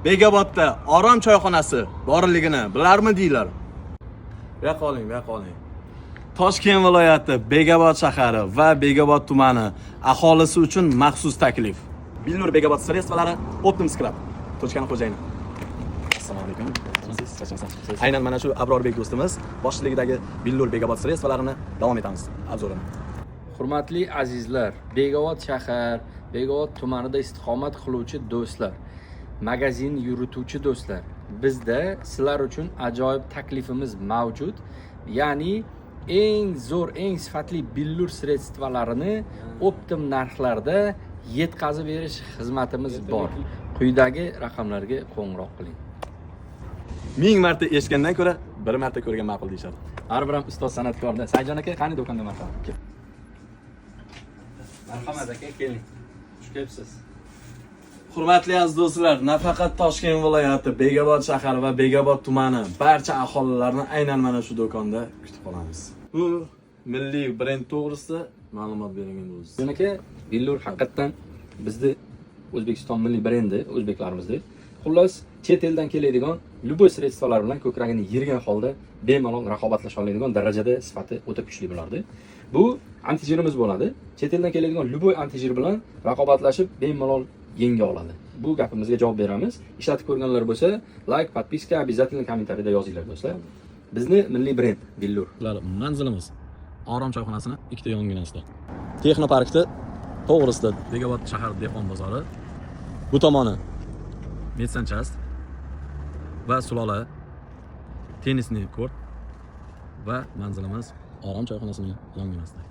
Bekobodda Orom choyxonasi borligini bilarmidinglar? Bu yoqqa oling, bu yoqqa oling. Toshkent viloyati Bekobod shahari va Bekobod tumani aholisi uchun maxsus taklif. Billur Bekobod средство lari оптом склад. Точка ni xo'jayini. Assalomu alaykum. Aynan mana shu Abrorbek do'stimiz boshchiligidagi Billur Bekobod средство larini davom etamiz обзор ini. Hurmatli azizlar, Bekobod shahar, Bekobod tumanida istiqomat qiluvchi do'stlar, magazin yurituvchi do'stlar, bizda sizlar uchun ajoyib taklifimiz mavjud. Ya'ni eng zo'r, eng sifatli billur средство larini оптом narxlarda yetkazib berish xizmatimiz bor. Quyidagi raqamlarga qo'ng'iroq qiling. Ming marta eshitgandan ko'ra bir marta ko'rgan ma'qul deyishadi. Baribir ham ustoz san'atkorda. Sayjon aka, qani do'konga marhamat. Marhamat aka, keling. Xush kelibsiz. Hurmatli aziz do'stlar, nafaqat Toshkent viloyati, Bekobod shahari va Bekobod tumani barcha aholilarni aynan mana shu do'konda kutib qolamiz. Bu milliy brend to'g'risida ma'lumot bering endi o'zingiz. Sayjon aka, billur haqiqatdan bizni O'zbekiston milliy brendi, o'zbeklarimizni. Xullas, chet eldan keladigan любой средство lar bilan ko'kragini yirgan holda bemalol raqobatlasha oladigan darajada sifati o'ta kuchli bulardi. Bu антижир imiz bo'ladi. Chet eldan keladigan любой антижир bilan raqobatlashib, bemalol yenga oladi. Bu gapimizga javob beramiz. Ishlatib ko'rganlar bo'lsa, лайк, подписка, обязательно kommentariyada yozinglar, do'stlar. Bizni milliy brend Billur. Manzilimiz Orom choyxonasini ikkita yonginasida. Texnoparkda to'g'risida Bekobod shahar dehqon bozori. Bu tomoni медсанчасть va Sulola теннисный корт va manzilimiz Orom choyxonasining yonginasida.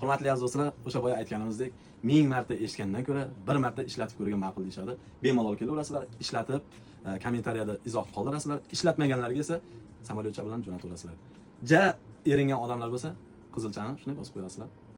Hurmatli aziz do'stlar, o'sha boya aytganimizdek, ming marta eshitgandan ko'ra bir marta ishlatib ko'rgan ma'qul deyishadi. Bemalol kelaverasizlar, ishlatib, kommentariyada izoh qoldirasizlar. Ishlatmaganlarga esa samolyotcha bilan jo'nataverasizlar. Ja eringan odamlar bo'lsa, qizilchani shunday bosib qo'yasizlar.